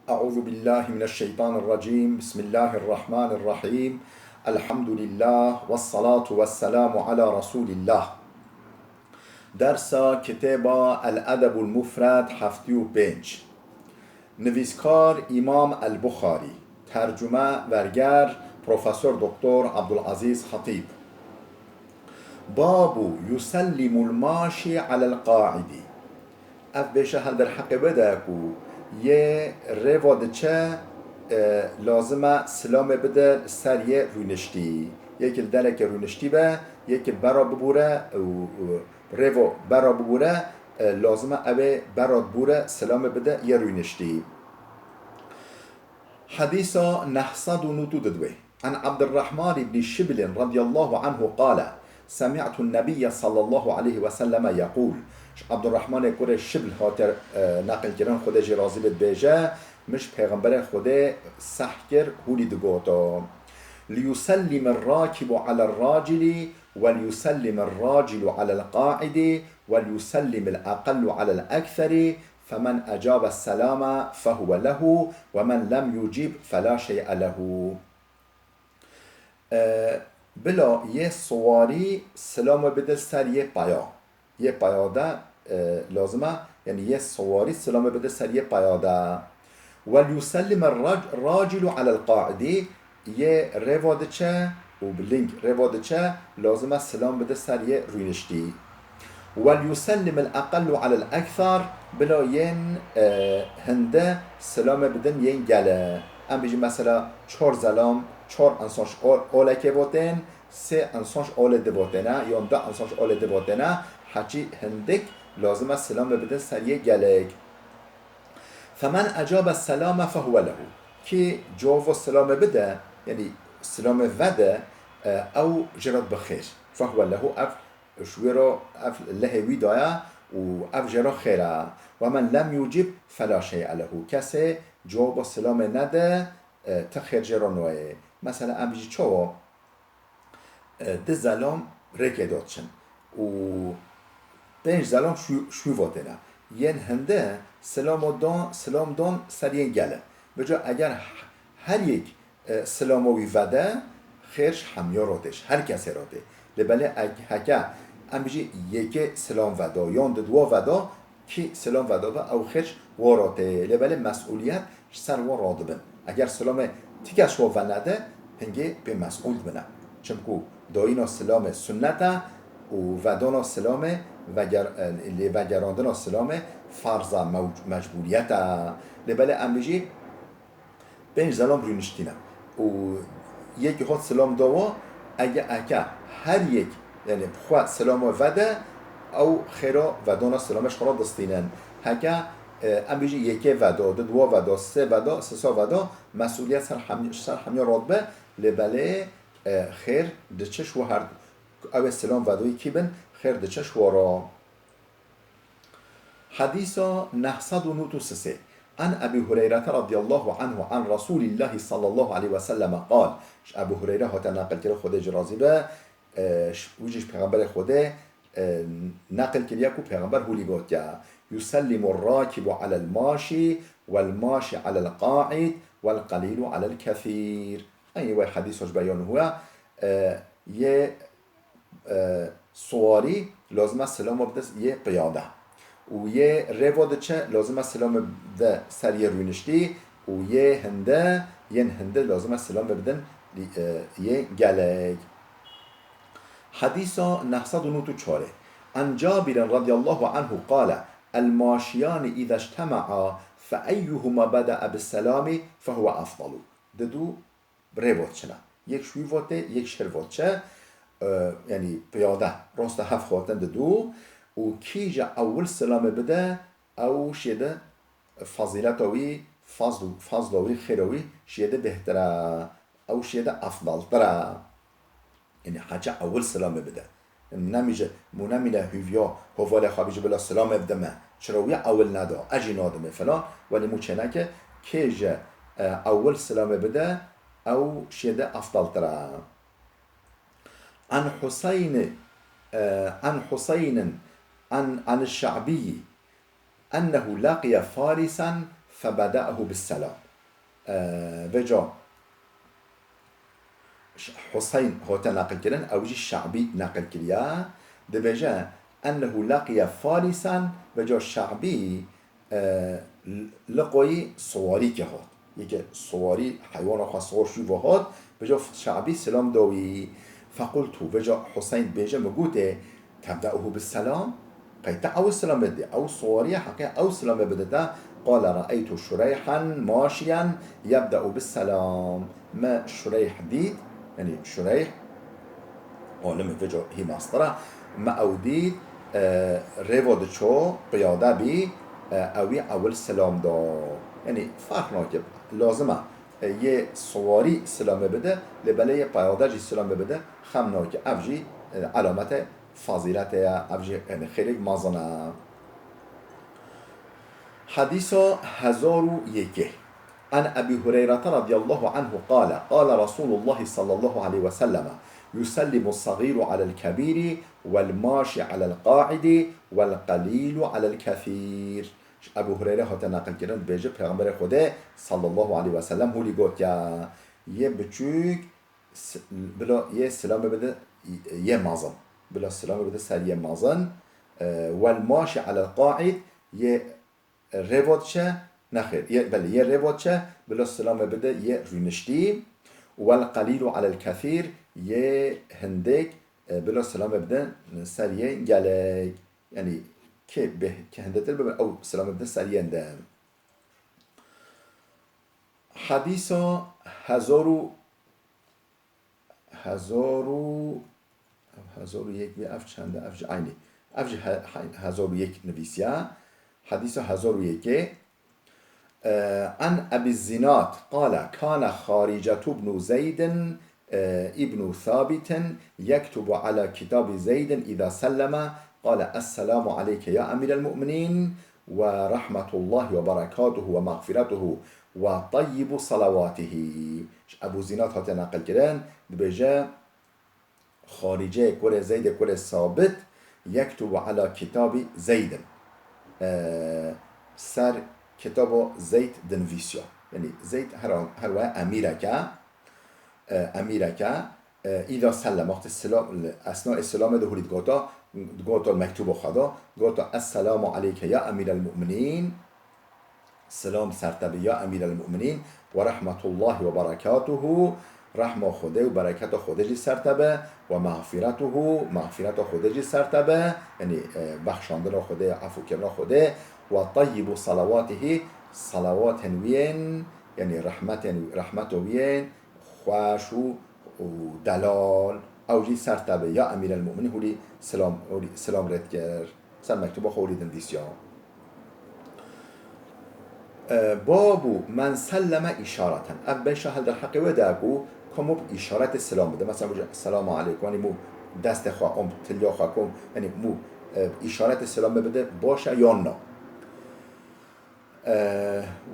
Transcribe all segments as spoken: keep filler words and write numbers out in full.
أعوذ بالله من الشيطان الرجيم. بسم الله الرحمن الرحيم. الحمد لله والصلاة والسلام على رسول الله. Dersa kitêba El Edebul Mufred heftê û pênc. Nivîskar Îmam El Buxarî. Tercume, verger, Profesor Doktor Abdulazîz Hatîb. Babu yusellimul maşi alel qaidi. Ev bêşe hel derheqê wê de ye ku yê rêva diçe, e, lazim e silamê bide ser yê rûniştî. Yekî li derekê rûniştî be, yekî bera bibûre û, û rêva bera bibûre, e, lazim e ew ê bera bûre silamê bide yê rûniştî. Hedîsa neh sed û nod û du. An Abdurrahman ibn Şiblin radiyallahu anhu qale, semi'tun nebiyye sallallahu aleyhi ve selleme yekul. Ji Abdurrahmanê kurê Şibl hate, e, neqilkirin, Xwedê jê razî bê, dibêje, min ji Pêxemberê Xwedê seh kir, hûlî digoto. Liyusellimir rakibu alel racili, وليسلم الراجل على القاعد، وليسلم الأقل على الأكثر، فمن أجاب السلام فهو له، ومن لم يجب فلا شيء له. E, bila yê siwarî silamê bide ser yê peya. Yê peya de, e, lazim e, yanî yê siwarî silamê bide ser yê peya de. Wel yusellim er rac-, racilu alel qaidi, yê rêva diçe û bi ling rêva diçe, lazim e silam bide ser yê rûniştî. Wel yusellim el eqellu alel ekthar, bila yên, e, hinde silamê bidin yên gele. Em bijî mesela çar zelam, çar insan ji ol-, olekê votên, sê insan ji olê di votêne, yan du insan ji olê di votêne, heçî hindik lazim e silamê bidin ser yê gelek. Femen ecabe selame fehuwe lehu. Kî cevabo silamê bide, yanî silamê vede, e, ew jê re dibe xêr. Fehuwe lehu, ev ji wê re, ev lehê wî daye û ev jê re xêr e. Wemen lem yucib fela şey'e lehu. Kesê cevabo silamê nede, e, ti xêr jê re nayê. Mesela em bijî çawa? E, du zelam rêkê de diçin û pênc zelam şû-, şû votêne. Yên hinde silamo dan, silam dan ser yên gele. Bica eger h-, her yek, e, silamo wî vede, xêr ji hemiya re tê, ji her kesê re tê. Lê belê ek-, heke em bijî yekê silam veda, yan diduwa veda, kî silam vedabe, ew xêr ji wa re tê. Lê belê mesûliyet ji ser wa radibin. Eger silamê ti kes wa venede, hingê bê mesûl dibine. Çimku dayîna silamê sunnet e û vedana silamê, veger-, lê vegerandina silamê farz e, mew-, mecbûriyet e. Lê belê em bijî pênc zelam rûniştîne û yekî hat silam dawa, ege-, eke her yek, yanî bi xwe silama vede, ew xêra vedana silamê ji xwe re distînin. Heke, e, em bijî yekê veda, diduwa veda, sê veda, sisa veda, mesûliyet ser hem-, ser hemiya radibe, lê belê, e, xêr diçe ji we her, ew ê silam vedoyî kî bin, xêr diçe ji we re. Hedîsa neh sed û nod û sisê. An Ebî Hureyre radiyallahu anhu an Resûlîllahî sallallahu aleyhi ve selleme qal. Ji Ebû Hureyre hate neqil kirin, Xwedê jî razî be, e, ş-, wî jî ji Pêxemberê Xwedê, e, neqil kiriye ku Pêxember hûlî gotiye, Yusellimu rakibu alel maşî, wel maşî alel qaid, wel qalilu alel kethîr. Eynî wê hedîsa ji ber ya nuh e, e, yê e, siwarî lazim e silama bide yê piyade. Û yê rêva diçe lazim e silama bide ser yê rûniştî û yê hinde, yên hinde lazim e silama bidin, e, yê gelek. Hedîsa neh sed û nod û çar. An Cabirin radiyallahu anhu qale, El maşiyani îza ictema'a fe eyyuhuma beda'a bis selami fehuve efdalu. Didu bi rê ve diçine. Yek ji wî ve tê, yek ji her ve diçe, e, yanî piyade, rosta hev xwatin didu û kî ji ewil silamê bide, ew şêde fazîleta wî, fazl-, fazla wî, xêra wî şêde bêhtir e, ew şêde efdaltir e. Yanî heçe ewil silamê bide. Nemîje, mû nemîne hûviya hovalê xwe bîje bila silamê bide me. Çira wî ewil neda, ez jî nadimê filan. Welê mû çêneke kê ji, e, ewil silamê bide, ew şêde efdaltir e. An Huseyni, e, an Huseynin, an, an Şe'bî, ennehu laqiye farisen فبدأه بالسلام. E, vêca Ş-, Huseyn hate neqil kirin, ew jî Şe'bî neqil kiriye. Dibêje, "Ennehu leqiye farisan", vêca Şe'bî, e, l-, liqoyî siwarîkê hat. Yeke siwarî, heywana xwe siwar şû ve hat, vêca Şe'bî silam da wî. Fequltu, vêca Huseyn dibêje, min gote, "Tebdeuhu bis selam?" Qey te ew silamê didê? Ew siwariye heqê ew silamê bidite. Qale re'eytu Şureyhan maşiyen yebde'u bis selam. Me Şureyh dît, yanî Şureyh, alimê vêca hî mastir e, me ew dît, e, rêva diço, piyade bî, e, ewî ewil silam da. Yanî ferq nake, lazim e, e, yê siwarî silamê bide, lê belê yê piyade jî silamê bide, xem nake. Ev jî, e, elamete fazîletê ye, ev jî, yanî, xêrek mezin e. Hedîsa hezar û yekê. An Ebî Hureyrete radiyallahu anhu qale, qale Resulullah sallallahu aleyhi ve selleme, yusellimu sagiru alel kebîri vel maşi alel qaidi vel qelilu alel kethîr. Ji Ebû Hureyre hate neqil kirin, dibêje, Pêxemberê Xwedê sallallahu aleyhi ve sellem hûlî gotiye, yê biçûk s-, bila yê silamê bide yê mezin. Bila silamê bide ser yê mezin. E, wel maşi alel qaid, yê rêva diçe, nexêr, yê, belê, yê rêva diçe, bila silamê bide yê rûniştî. Wel qelîlu alel kethîr, yê hindek, e, bila silamê bide ser yê gelek. Yanî kê bê-, kê hindetir bibe, ew silamê bide ser yên de. Hedîsa hezar û, hezar û, hezar û yek bê, ev çend e, ev jî eynî. Ev jî he-, he-, hezar û yek nivîsiya. Hedîsa hezar û yekê. E, an Ebî Zinad qale, kane Xaricetu bnu Zeydin, e, ibnu Sabitin yektubu ala kitabi Zeydin îza selleme, qale, "Esselamu aleyke ya emîrel mu'minîn ve rahmetullahi ve berekatuhu ve mağfiretuhu ve tayyibu salavatihi." Ji Ebû Zinad hate neqil kirin, dibêje, Xarîceyê kurê Zeydê kurê Sabit yektubu ala kitabî Zeydin. E, ser kitabo Zeyd dinivîsiya. Yanî Zeyd her, her waya emîreke, e, emîreke, e, îda sellem, wextê silam, esnayê silamê de hûrî digota, digota mektubo xwe da, digota, "Esselamu aleyke ya emîrel mu'minîn." Silam ser te be ya Emîrel Mu'minîn, ve rahmetullahi ve berekatuhu, rehma Xwedê û bereketa Xwedê jî ser te be, ve mağfiretuhu, mağfireta Xwedê jî ser te be, yanî, e, bexşandina Xwedê, efûkirina Xwedê, ve tayyibu salavatihi, salawatên wî yên, yanî rehmetên, rehmeta wî yên xweş û, û delal, ew jî ser te be ya Emîrel Mu'minîn, hûrî silam, hûrî silam rê dikir. Ser mektuba xwe hûrî dinivîsiya. E, babu men selleme îşareten. Ev beşa hel derheqê wê de ku komû bi îşaretê silam bide. Mesela, bû, "Selamu aleykum." Yanî mû destê xwe, om tiliya xwe kom, yanî mû, e, îşaretê silamê bide, baş e yan na. E,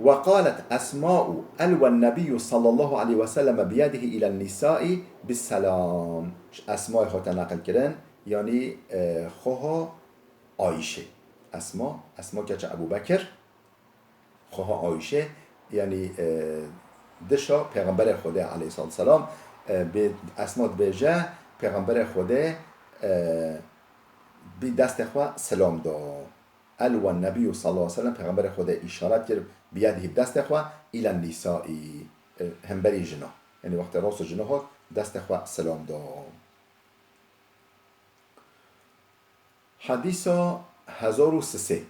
"Ve qalet Esma'u elwen Nebiyyu sallallahu aleyhi ve selleme biyedihi ilen nisai bis selam." Ji Esma'yê hate neqil kirin, yanî, e, xweha Ayşe. Esma, Esma keça Ebû Bekir, xweha Ayşe, yanî, e, dişa Pêxemberê Xwedê aleyhissalatu vesselam, e, bê, Esma dibêje, Pêxemberê Xwedê, e, bi destê xwe silam da. Elwen Nebiyyu sallallahu aleyhi ve sellem, Pêxemberê Xwedê îşaret kir, biyedihî, bi destê xwe, îlen nisai, e, hemberî jina. Yanî wextê rastê jina hat, destê xwe silam da. Hedîsa hezar û sisê.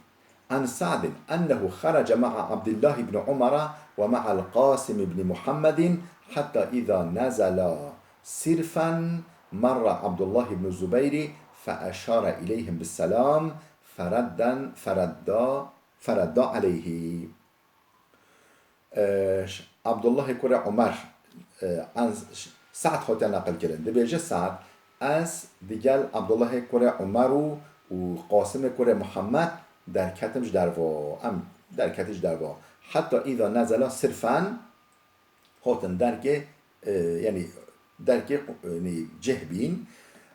An Sa'din ennehu xerece ma'a Abdullah ibn Umara ve ma'al Qasim ibn Muhammedin hatta iza nezela sirfen merra Abdullah ibn Zubeyri fe eşare ileyhim bis selam feredden, feredda, feredda aleyhi. E, ş-, Abdullahê kurê Umer, e, an ş-, Sa'd hatiye neqil kirin. Dibêje Sa'd, ez digel Abdullahê kurê Umer û, û Qasimê kurê Muhammed derketim ji derva. Em derketî ji derva. Heta îza nezela sirfen, hatin derkê, e, yanî derkê, e, yanî cih bîn.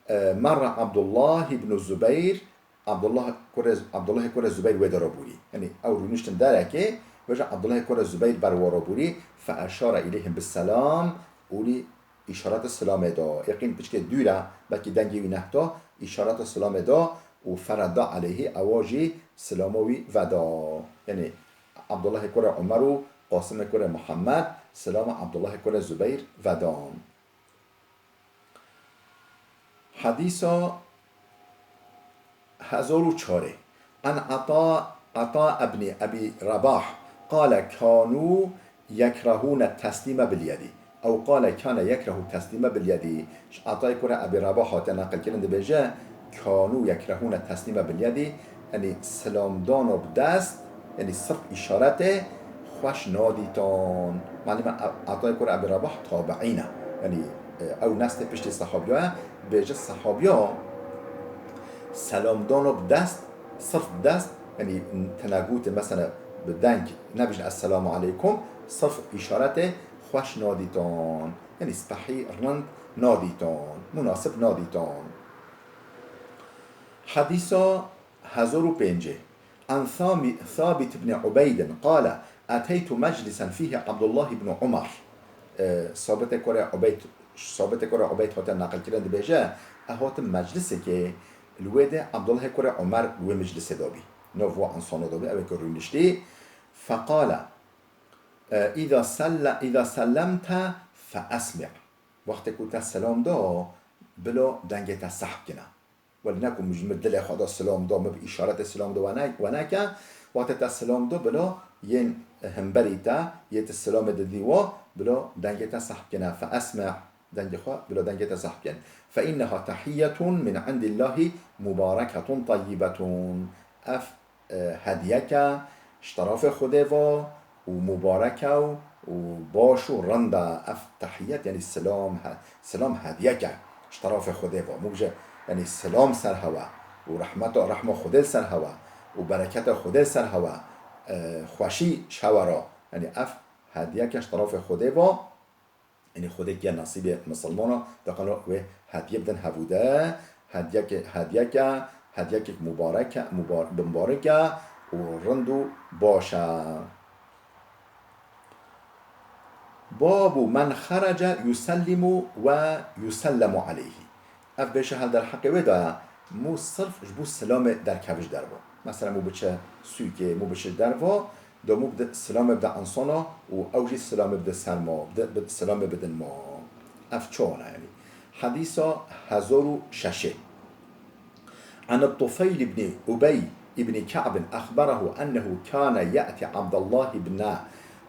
E, merra Abdullah ibn Zubeyr, Abdullah kurê, Abdullahê kurê Zubeyr wê de re bûrî. Yanî ew rûniştin derekê, Veja Abdullahê kurê Zubeyr ber wara bûrî, fe eşare îleyhim bis selam, û lî îşareta silamê da. Yaqîn piçkê dûr e, belkî dengê wî nehta, îşareta silamê da û feredda aleyhî, ewa jî silama wî veda. Yanî Abdullahê kurê Umer û Qasimê kurê Muhammed silama Abdullahê kurê Zubeyr vedan. Hedîsa hezar û çarê. An Ata, Ata ibnî Ebî Rebah, qale kanû yekrehûne teslîme bil yedî. Ew qale kane yekrehu teslîme bil yedî. Ji Atayê kurê Ebî Rebah hate neqilkirin, dibêje, kanû yekrehûne teslîme bil yedî. Yanî silamdana bi dest, yanî sirf îşaretê xweş nadîtan. Malûm e, Atayê kurê Ebî Rebah tabiîn e. Yanî, e, ew nestê piştî sehabiya ye, dibêje sehabiya selamdana bi dest, sirf bi dest, yanî tune gotin mesela bi deng, nebijin esselamu aleykum, sirf îşaretê xweş nadîtan. Yanî spehî rind nadîtan, munasib nadîtan. Hedîsa hezar û pêncê. An Sami-, Sabit ibn Ubeydin qale, eteytu meclisen fîhî Abdullah ibn Umar. E, Sabitê kurê Ubeyd, Sabitê kurê Ubeyd hate neqilkirin, dibêje, ez hatim meclisekê, li wê de Abdullahê kurê Umer wê meclisê de bî. Nav wa ensana de bî, ew ê ku rûniştî. Feqale, e, îza selle-, îza sellemte fe esmi'. Wextê ku te selam da, bila dengê te sehb kine. Welî ne ku min ji min dilê xwe da silam da, min bi îşaretê silam da we ne-, we neke. Wextê te silam da, bila yên hemberî te, yê tu silamê didî wa, bila dengê te sehb kine. Fe esme', dengê xwe, bila dengê te sehb kin. Fe inneha tehiyyetun min indillahî mubareketun tayyibetun. Ev, e, hediyeke ji terafê Xwedê va, û mubarek e û, û baş û rind e. Ev tehiyyet, yanî silam, he-, silam hediyek e ji terafê Xwedê ve. Mû bije, yanî silam ser hewe û rehmeta, rehma Xwedê ser hewe û bereketa Xwedê ser hewe, e, xweşî ji hewe re. Yanî ev hediyek e ji terafê Xwedê ve. Yanî Xwedê kiye nesîbê misilmana, diqano wê hediye bidin hevû de, hediyeke, hediyeke, hediyekek mubarek e, mubar-, bimbarek e û rind û baş e. Babu men xerece yusellimu ve yusellemu aleyhi. Ev bêşe hel derheqê wê de ye, mû sirf ji bo silamê derkeve ji derve. Mesela mû biçe sûkê, mû biçe derve, da mû bide silamê bide ensana û ew jî silamê bide ser ma, bide, bide silamê bidin ma. Ev çawa ne yanî? Hedîsa hezar û şeşê. An Tufeyl ibn Ubey ibn Ka'b exberahu ennehu kane ye'ti Abdullah ibn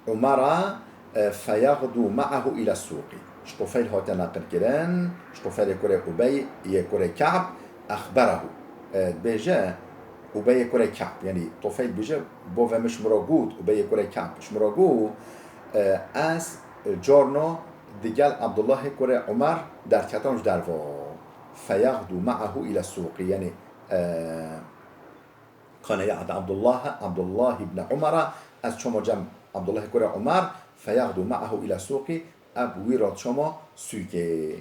Umara, e, feyaxdu ma'ahu ila suqi. Ji Tufeyl hate neqil kirin, ji Tufelê kurê Ubey yê kurê Ka'b, exberahu. E, dibêje, Ubey yê kurê Ka'b, yanî Tufeyl dibêje, bo ve min ji min re got, Ubey yê kurê Ka'b ji min re got, e, ez, e, carna digel Abdullahê kurê Umer derketan ji derve. Feyaxdu ma'ahu ila suqi, yanî, e, Kana ye'ti Abdullah, Abdullah ibn Umara, ez çoma cem Abdullah kurê Umar, feyaxdu ma'ahu ila suqi, ev wî re çoma sûkê.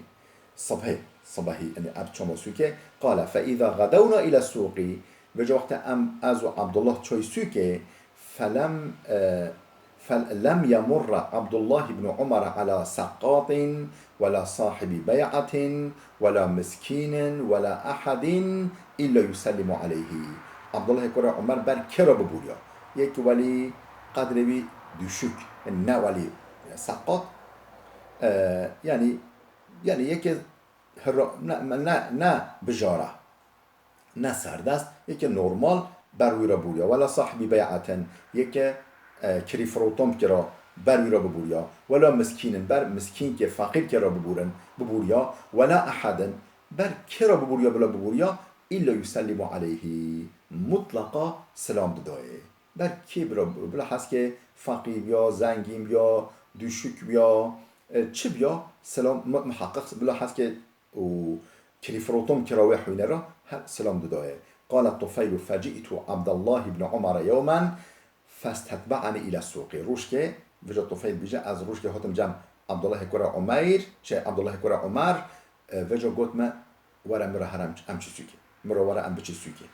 Sibhê, sibahî, yanî ev çoma sûkê. Qale, fe îza gadewna ila suqi, vêca wextê em, ez û Abdullah çoy sûkê, felem, e, Fel-, lem yemurra Abdullah ibn Umar ala saqqatin wela sahibi bey'atin wela miskînin wela ehadin illa yusellimu aleyhi. Abdullahê kurê Umer ber kê re bibûriya? Yek welî qedrê wî düşük, ne welî saqqat, e, yanî, yanî yekê hira-, ne, ne, ne bijara. Ne serdest, yeke normal ber wî re bûriya. Wela sahibî bey'atin, yeke, e, kirî firotin kira ber wî re bibûriya. Wela miskînin, ber miskînkê, feqîrkê re bibûrin, bibûriya. Wela ehadin, ber kê re bibûriya, bila bibûriya, illa yusellimu aleyhi. Mutlaqa silam didayê. Ber kê bira, bila heskê feqîr biya, zengîn biya, düşük biya, e, çi biya, silam mi-, miheqeq, bila heskê û kirîfirotin kira wê hûnera her silam didayê. Qala Tufeylu, feci'tu Abdallah ibn Umar yewmen festetbe'ani ila suqi. Rojkê, vêca Tufeyl bîje, ez rojkê hatim cem Abdullahê kura Umeyr, şey, Abdullahê kura Umar, e, vêca got me, were mi re her em, em çi sûkê. Mi re were em biçî sûkê.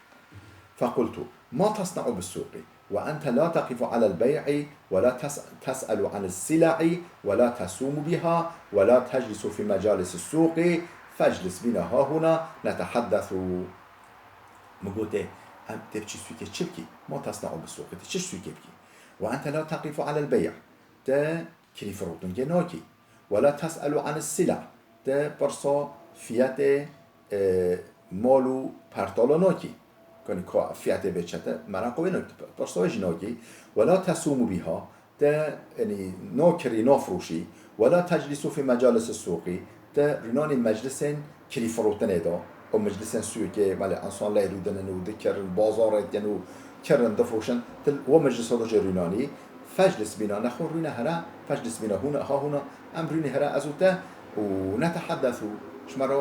Fequltu, ma tasna'u bi suqi? وأنت لا تقف على البيع ولا تس-، تسأل عن السلع ولا تسوم بها ولا تجلس في مجالس السوق فاجلس بنا هاهنا نتحدث. Min gotê, em tê biçî sûkê çi bikî? ما تصنع بالسوق؟ Tê çi ji sûkê bikî? وأنت لا تقف على البيع. Te kirîfirotinkê nakî. ولا تسأل عن السلع. Te pirsa fiyetê, e, mal û pertala nakî. Kanî ka fiyetê vê çete, meraq wê nakî, pirsa wê jî nakî. ولا تسوم بها. Te, yanî, nakirî, nafroşî. ولا تجلس في مجالس السوق. Te rûnanî meclisên kirîfirotinê de. Ew meclisên sûkê, belê, însan lê rûdinin û dikirin, bazarê dikin û kirin, difroşin. Til we meclisa de jî rûnanî. فاجلس بنا, nexwe rûne here, فاجلس بنا هنا هاهنا, em rûnî here ez û te, û نتحدث, ji me re,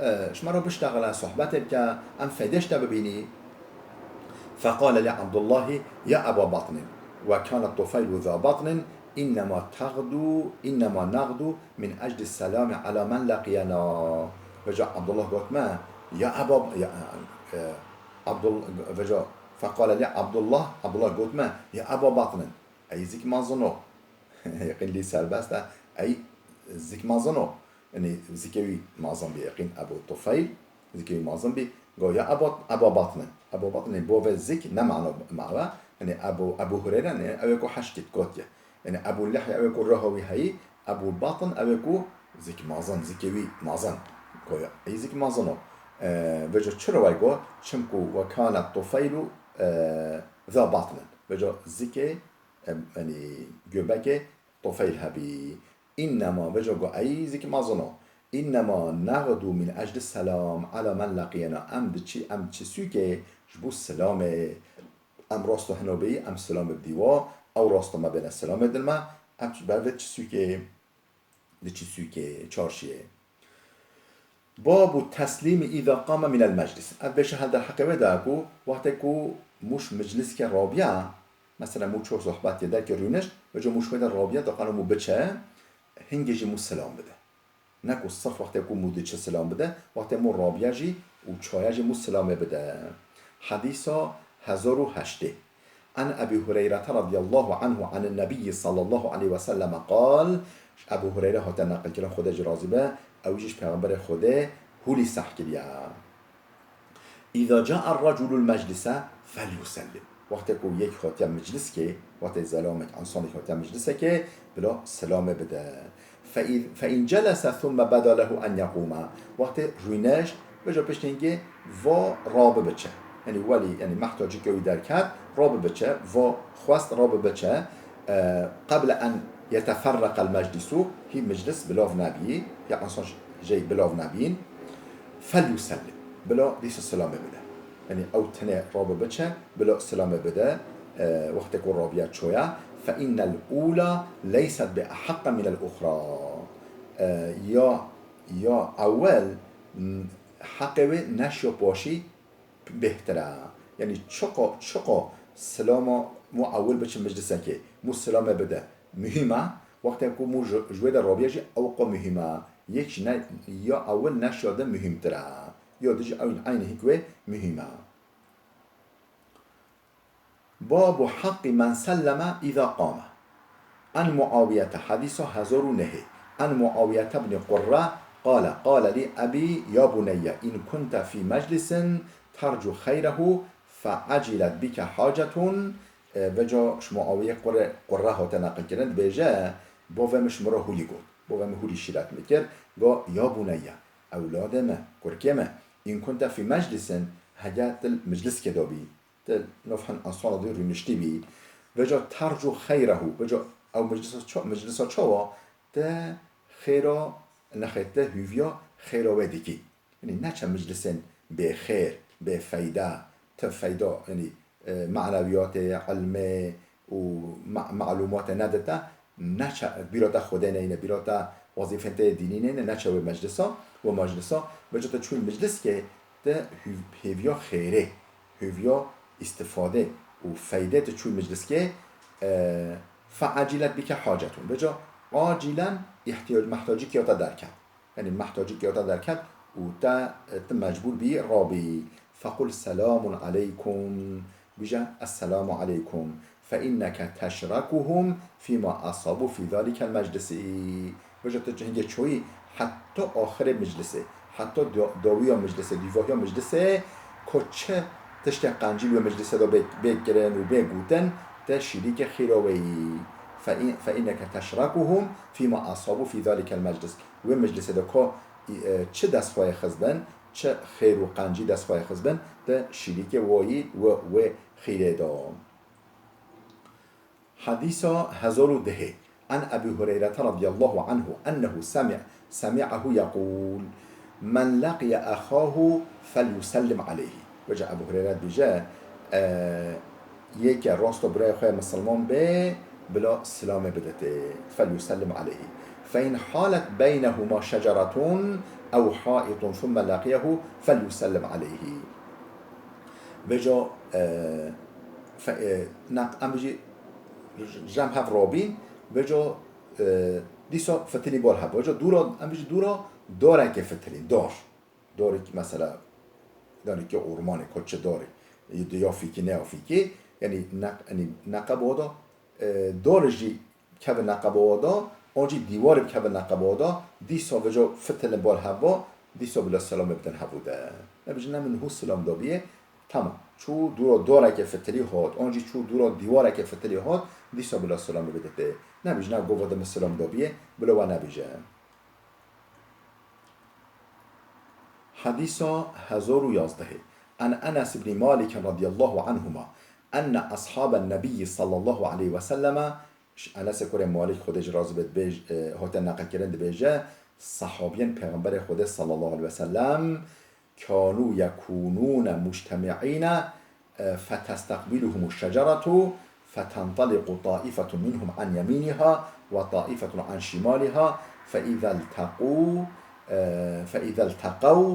e, ji me re biştexile, sohbetê bike, em feyde ji te bibînî. فقال لعبد الله يا أبا بطن، وكان الطفيل ذا بطن، إنما تغدو، إنما نغدو من أجل السلام على من لقينا. Veca Abdullah got me, ya Eba, ya, e, Abdul-, veca, فقال لعبد الله, Abdullah got me, ya Eba Batnin, ey zik mezin o. Yaqîn lî serbest e, ey zik mezin o. Yanî zikê wî mezin bî, yaqîn Ebu Tufeyl, zikê wî mezin bî. Go ya Eba, Eba Batnin. Eba Batnin bo ve zik ne mana mawe. Yanî Ebu, Ebu Hureyre ne, ew ê ku heşt kit gotiye. Yanî Ebu Lihye ew ê ku roha wî heyî, Ebu Batn ew ê ku zik mezin, zikê wî mezin. Goya ey zik mezin o. E, veca çira way got? Çimku وكان الطفيل, e, ذا بطن. Veca zikê, e, yanî göbekê Tufeyl hebî. إنما, veca got ey zik mezin o. إنما نغدو من أجل السلام على من لقينا. Em diçî, em diçî sûkê ji bo silamê. Em rast û hino bêyî, em silamê bidî wa, ew rast û me bêne silamê dil me, em ber vê diçî sûkê, diçî sûkê, çarşiyê. باب التسليم إذا قام من المجلس. Ev bêşe hel derheqê wê de ku wextê ku mûş mecliskê rabiya, mesela mû ço sohbetê derkê rûnişt, veca mûş wê de rabiya, doqano mû biçe, hingê jî mû silam bide. Ne ku sirf wextê ku mû diçe silam bide, wextê mû rabiya jî û çaya jî mû silamê bide. Hedîsa hezar û heştê. عن أبي هريرة رضي الله عنه عن النبي صلى الله عليه وسلم قال, ji Ebu Hureyre hate neqilkirin, Xwedê jî razî be, ew jî ji Pêxemberê Xwedê hûlî seh kiriye. إذا جاء الرجل المجلس فليسلم. Wextê ku yek hatiye mecliskê, wextê zelamek, însanek hatiye meclisekê, bila silamê bide. فإذ-، فإن جلس ثم بدا له أن يقوم. Wextê rûnişt, veca piştî hingê va rabibiçe. Yanî welî, yanî mehtacî ke wî derket, rabibiçe, va xwest rabibiçe, e, قبل أن يتفرق المجلس, hî meclis bilav nebî, ya însan jê bilav nebîn, فليسلم. Bila dîsa silamê bide. Yanî ew tenê rabibiçe, bila silamê bide, e, wextê ku rabiya çoya, فإن الأولى ليست بأحق من الأخرى. E, ya, ya ewel, m, heqê wê neşiya paşî bêhtir e. Yanî çiqa, çiqa silama mû ewil biçe meclisekê, mû silamê bide, muhîm e. Wextê ku mû ji, ji wê de rabiye jî ewqa muhîm e. Yek ji ne, ya ewil neşiya din muhîmtir e. Ya din jî ew eynî hîk wê muhîm e. باب حق من سلم إذا قام. عن معاوية, hedîsa hezar û nehê. عن معاوية بن قرة قال قال لي أبي يا بني إن كنت في مجلس ترجو خيره فعجلت بك حاجة. E, veca ji Muawiyê Qure, Qurre hate neqilkirin, dibêje, bavê min ji min re hûlî got. Bavê min hûlî şîret min kir. Got, ya buneyye, ewladê min, kurkê min, in kunte fî meclisin, hege tu li mecliskê de bî, tu nav hin insana dî rûniştî bî, veca tercu xeyrehu, veca ew meclisa ça-, meclisa çawa, te xêra, nexê te hûviya xêra wê dikî. Yanî neçe meclisên bêxêr, bêfeyde, ti feyda, yanî, e, maneviyatê, ilmê û ma-, malûmatê nedite, neçe bîra te Xwedê neyne, bîra te wezîfên te yê dînî neyne, neçe wê meclisa, wê meclisa, veca te çûyî mecliskê, te hûv-, hêviya xêrê, hêviya îstifadê û feydê te çûyî mecliskê, e, feacilet bike hacetun. Veca acilen îhtiyac, mehtacî kiya te derket. Yanî mehtacî kiya te derket û te, e, tu mecbûr bî rabî. Fequl selamun aleykum. Bêje, "Esselamu aleykum." "Fe inneke teşrakuhum fîma asabu fî zalîkel meclisî." Bêje, tu hingê çoyî heta axirê meclisê, heta da-, dawiya meclisê, dîvahiya meclisê, ku çi tiştê qencî li wê meclisê de bê, bê kirin û bê gotin, te şirîkê xêra wê yî. "Fe in-, fe inneke teşrakuhum fîma asabu fî zalîkel meclis." Wê meclisê de ku, e, çi dest xwe yê xist bin, çi xêr û qencî dest xwe yê xist bin, te şirîkê wê yî, wê, wê xêrê de. Hadîsa hezar û dehê. An Ebî Hureyrete radiyallahu anhu ennehu semi-, semi'ahu yekûl, "Men leqiye ehahu felyusellim aleyhi." Wece Ebû Hureyre dibêje, e, yê ke rasto birayê xwe misilman bê, bila silamê biditê. "Felyusellim aleyhi. Fe in halet beynehuma şeceretun ew haitun thumme leqiyehu felyusellim aleyhi." Vêca, e, fe-, e, naq-, em bijî jem hev rabîn, vêca, e, dîsa fitilî bal hev. Vêca dûra, em bijî dûra darekê fitilî, dar. Darek mesela, darekê ormanê, koçe darek. Ya fîkî, ne ya fîkî. Yanî neq-, yanî neqeba da, e, darê jî kevin neqeba da, an jî dîwarê bikevin neqeba da, dîsa vêca fitilin bal heva, dîsa bila selamê bidin hevû de. Nebijin ne min hû selam dabiye, tamam. Çû dûra darekê fitilî hat, an jî çû dûra dîwarekê fitilî hat, dîsa bila selamê bidite. Nebijin ne gova de min selam dabiye, bila we nebije. Hadîsa hezar û yazdehê. An Enes ibn Malik radiyallahu anhuma enne ashaben nebiyyi sallallahu aleyhi ve selleme, Enesê kurê Malik, Xwedê ji razî be, dibêj-, e, hate neqilkirin, dibêje, Sahabiyên Pêxemberê Xwedê sallallahu aleyhi ve sellem kanû yekûnûne mujtemi'îne فتستقبلهم الشجرة فتنطلق طائفة منهم عن يمينها وطائفة عن شمالها فإذا التقوا، فإذا التقوا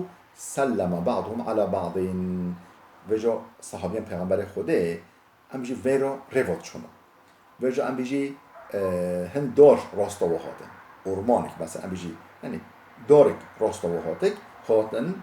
سلم بعضهم على بعض. Vêca sahabiyên Pêxemberê Xwedê, em jî vêra rêva diçûn. Vêca em bijî, e, hin dar rasta we hatin. Ormanik, mesela, em bijî, yanî, darek rasta we hatik, hatin,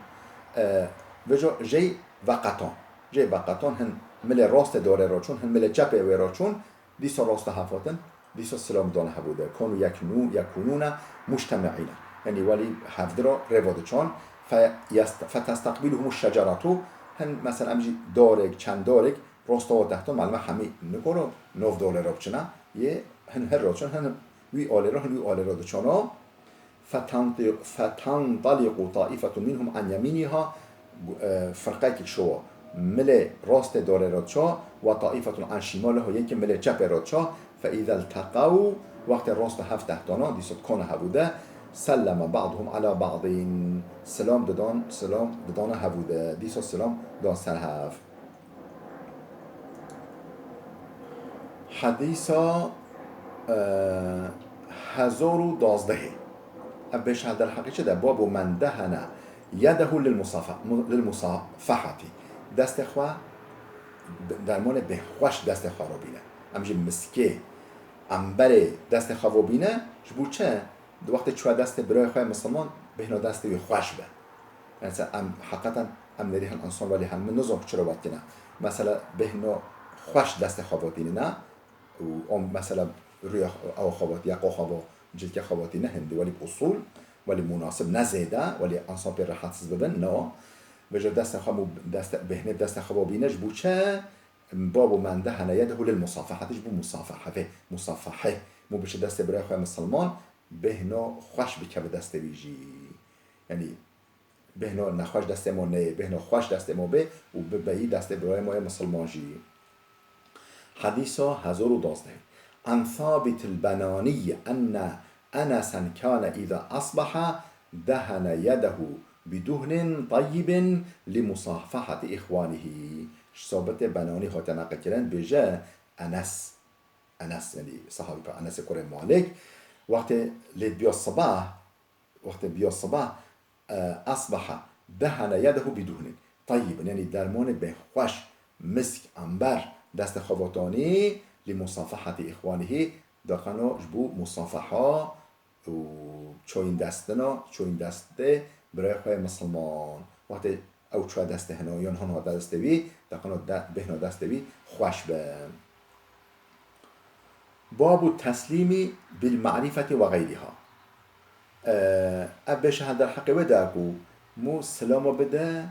e, vêca jê veqetan. Jê veqetan hin milê rastê darê ra çûn, hin milê çepê wê ra çûn, dîsa rasta hev hatin, dîsa silam dan hevû de. Kanu yeknû-, yekûnûne mujtemi'îne. Yanî, welî hevdira rêva diçan. Fe yest-, fetestekbîluhumu şeceretu. Hin, mesela, em jî darek, çend darek, Rosta û tehta, malum e, hemî nikoro nov dolê re biçine. Yê hin her roçin, hin wî alê re, hin wî alê re diçano. Fetanti-, fetantaliqu taifetun minhum an yeminiha, e, firqekî şowa milê rastê dolê re diça, ve taifetun an şimaliha, yekî milê çepê re diça. Fe izel teqew, wextê rosta hev tehtana, dîsa dikana hevû de, selleme ba'duhum ala ba'din, silam didan, silam didana hevû de, dîsa silam dan ser hev. Hedîsa, e, hezar û dazdehê. Ev bêş hevdel heqî çi de? Babu men dehene yedehu lil musafa-, mu-, lil musafahati. Destê xwe d-, dermanê bêhxweş destê xwe re bîne. Em jî miskê, emberê destê xwe ve bîne, ji bo çi? Di wextê çûye destê birayê xwe yê misilman, bêhna destê wî xweş be. Mesela em heqeten em nêrî hin insan welî hin min nizam çira wetîne. Mesela bêhna xweş destê xwe vatînine û em mesela rûya ew xwe vat, yeqa xwe vat, cilkê xwe vatîne hindî welî bi usûl, welî munasib ne zêde, welî insan pê rehetsiz bibin, no. Vêca destê xwe mû-, destê, bêhnê destê xwe vatîne ji bo çi? Babu men dehene yedehu lil musafahati, ji bo musafahe, vê musafahe. Mû biçe destê birayê xwe misilman, bêhna xweş bikeve destê wî jî. Yanî bêhna nexweş destê me neyê, bêhna xweş destê me bê û bibeyî destê birayê me yê misilman jî. Hedîsa hezar û dazdeh. An Thabit el-Benanî enne Enesen kâne îza asbaha dehene yedehu biduhnin tayyibin li musafahati ihwanihi. Ji Sabitê Benanî hate neqilkirin, dibêje Enes, Enes, yanî sahabî pe Enesê kurê Malik, wextê lê dibiya sibah, wextê biya sibah, e, asbaha dehene yedehu biduhnin tayyibin, yanî dermanê bê xweş, misk, ember, destê xwe vatanî, li musafahati ihwanihi, daqeno ji bo musafaha û çoyîn destina, çoyîn destê birayê xwe yê misilman. Wextê Ew çûye destê hino, yan hino destê wî, te qeno de-, bihno destê wî, xweş be. Babu teslîmî bil ma'rifeti ve geyriha. E, ev bêşe hender heqê wê de ku mû silamo bide,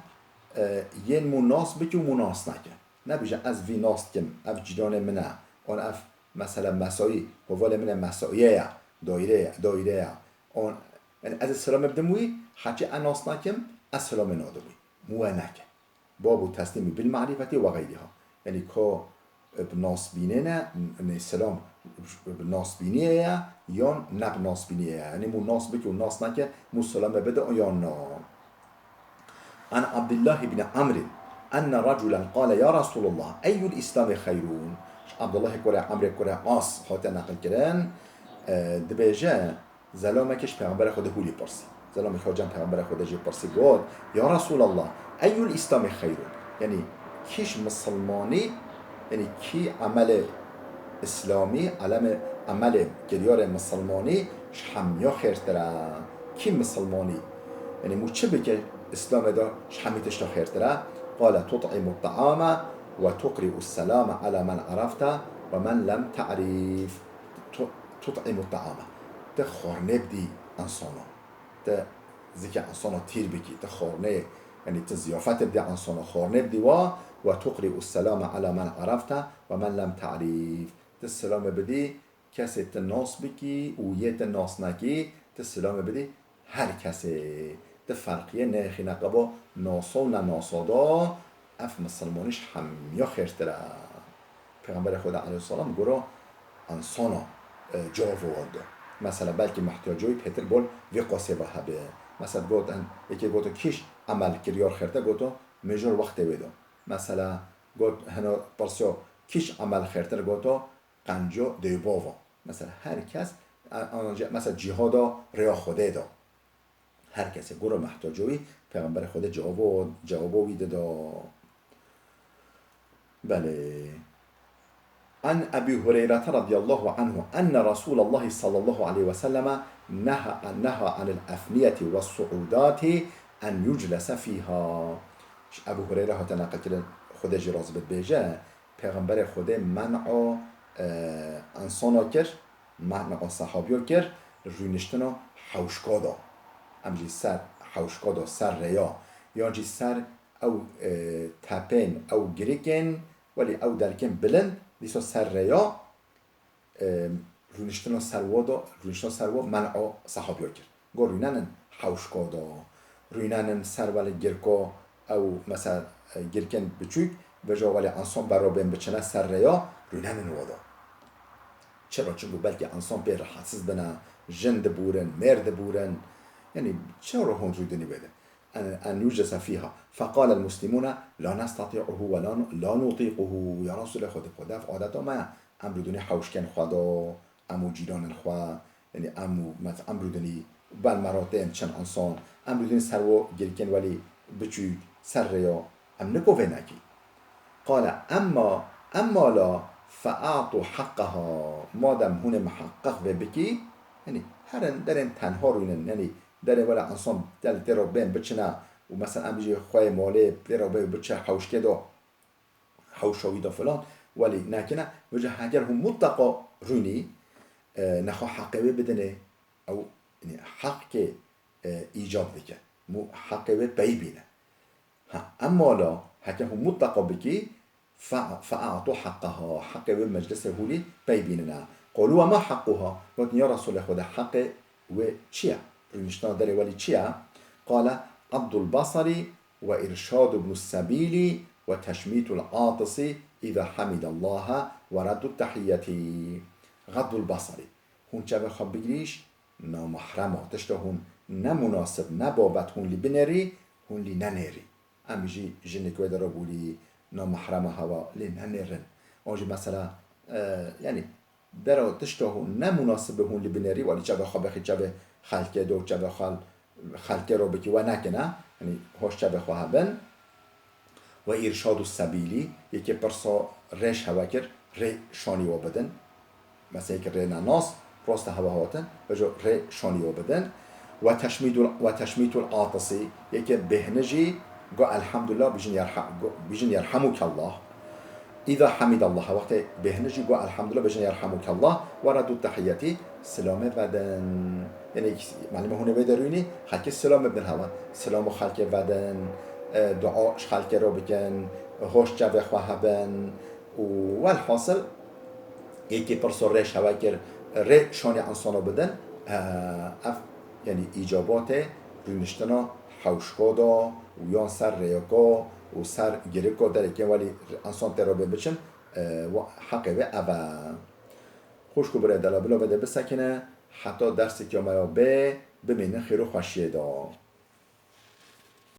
e, yên mû nas bike û mû nas nake. Nebije ez vî nas dikim, ev cîranê min e, an ev mesela mesayî, hevalê min e, mesaiye ye, daîre ye, daîre ye. An, yani ez ê silamê bidim wî, heçî ez nas nakim, ez silamê nadim wî. Mû we neke. Babu teslîmî bil ma'rifeti ve geyriha. Yani ka bi nasbînê ne, yani selam bi nasbîniyê ye, yan ne bi nasbîniyê ye. Yani mû nas bike û nas neke, mû selamê bide yan na. An Abdullah ibn Amr enne raculen qale ya Resulallah eyyul İslami xeyrun. Ji Abdullah kurê Amrê kurê As hate neqil kirin, e, dibêje, Zelamekî ji Pêxemberê Xwedê hûlî pirsî. Zelamekî hocam Pêxemberê Xwedê jê pirsî got, Ya Resulallah, eyyul İslami xeyrun? Yanî kî ji misilmanî, yanî kî emelê îslamî, elemê, emelê kiryarê misilmanî ji hemiya xêrtir e? Kî misilmanî? Yanî mû çi bike îslamê de ji hemî tişta xêrtir e? Qale tut'imu ta'ame ve tuqri'u selame ala men arafte ve men lem ta'rif. Tu-, tut'imu ta'ame. Ti xwarnê bidî insana. Ti zikê insana tîr bikî. Ti xwarnê, yanî ti ziyafetê bidî insana. Xwarnê bidî wa, ve tuqri'u selame ala men arafte ve men lem ta'rif. Ti selamê bidî kesê ti nas bikî û yê ti nas nekî, ti selamê bidî her kesê. Ti ferqiyê neyêxîne qeba nasa û nenasa da, ev misilmanî ji hemiya xêrtir e. Pêxemberê Xweda aleyhisselam gora insana, e, cevabê wan da. Mesela belkî mihtiyaca wî pêtir bol vê qasê ve hebe. Mesela got, en, yekê goto kî ji emel kiryar xêrtir goto mêjor wextê wê da. Mesela got hena pirsiya kî ji emel xêrtir goto qenca dê û bava. Mesela her kes, e, anca, mesela cîhada rêya Xwedê da. Her kesê gora mehtaca wî, Pêxemberê Xwedê cewabo, cewabo wî dida. Belê. An Ebî Hureyrete radiyallahu anhu enne Resûlallahi sallallahu aleyhi ve selleme neha, neha anil efniyeti ve suudati en yuclese fîha. Ji Ebû Hureyre hate neqilkirin, Xwedê jî razî bit, bêje, Pêxemberê Xwedê men'a, e, insana kir, men'a sehabiya kir, rûniştina hewşka da. Em jî ser hewşka da, ser rêya. Yan jî ser ew, e, tepên, ew girikên, welî ew delkên bilind, dîsa ser rêya, e, rûniştina ser wa da, rûniştina ser wa men'a sehabiya kir. Got rûnenin hewşka da, rûnenin ser welê girka, ew mesela, e, girkên biçûk, vêca welê ensan berobên biçine ser rêya, rûnenin wa da. Çira? Çimkû belkî ensan pê rehetsiz bine, jin dibûrin, mêr dibûrin. Yanî çira hûn rûdinî wê de? En, en yuclese fîha. Feqalel muslimûne la nestati'uhu ve la nu-, la nutîquhu. Ya Resûlê Xwedê, bi Xwedê ev adeta me ye. Em rûdinî hewşkên xwe da, em û cîranên xwe, yanî em û met-, em rûdinî ber me re tên çend ensan, em rûdinî ser wo girkên welî biçûk, ser rêya, em niko vê nekî. Qale emma, emma la fe'atu heqqeha, madem hûn ê miheqqeq vê bikî, yanî herin derên tenha rûnin, yanî derê wela ensan del tê re bên biçine û mesela em bijî xweyê malê tê re bê biçe hewşkê do, hewşa wî de filan, welî nekine. Vêca heger hûn mutleqa rûnî, e, nexwe heqê wê bidinê, ew, yanî heqkê, e, îcab dike. Mû heqê wê peyî bîne. Ha, emma la, heke hûn mutleqa bikî, fe-, fe'atu heqqeha, heqê wê meclisê hûlî pey bînine. Qalû ve ma heqquha, gotin, ya Resûlê Xwedê, heqê wê çi ye? Rûniştina derê welî çi ye? Qale, Abdul Basarî ve irşadu ibnus sebîlî ve teşmîtul atisi îza hemidallaha ve reddut tehiyyetî. Xeddul Basarî. Hûn çavê xwe bigirîş, namahrema, tişta hûn ne munasib, ne babet hûn lî binêrî, hûn lî nenêrî. Em jî jinik wê de re bûrî, namahrema hewa lê nenêrin. An jî mesela, e, yanî dera tişta hûn ne munasib be hûn lî binêrî, welî çavê xwe bexî çavê xelkê do, çavê xel-, xelkê ro bikî we nekine, yanî hoş çavê xwe hebin. Ve irşadu sebîlî, yekê pirsa rêş hewe kir, rê şanî we bidin. Mesela yekê rê nenas, rosta hewe hatin, vêca rê şanî we bidin. Ve teşmîdul, ve teşmîtul atisi, yekê bêhnijî, Go elhamdulillah, bijin yerha-, go-, bijin yerhamukallah. Îza hemidallaha, wextê bêhne jî go elhamdulillah, bijin yerhamukallah. Ve reddu tehiyyeti, silame vedin. Yani, malime hûn ê vê derûnî, xelkê silame bidin hewan. Silamu xelkê vedin, e, dua ji xelkê re bikin, hoş çavê xwe hebin. Û welhasil, yekî pirso rê ji hewe kir, rê şanê insano bidin, e, ev, yani, îcabatê rûniştina hewşko da û yan ser rêyeko û ser giriko derekê welî insan tê re bê biçin, e, wa-, heqê wê ev e. Xwişk û birê dela bila vê de bisekine, heta derseke me ya bê, bimînin xêr û xweşiyê de.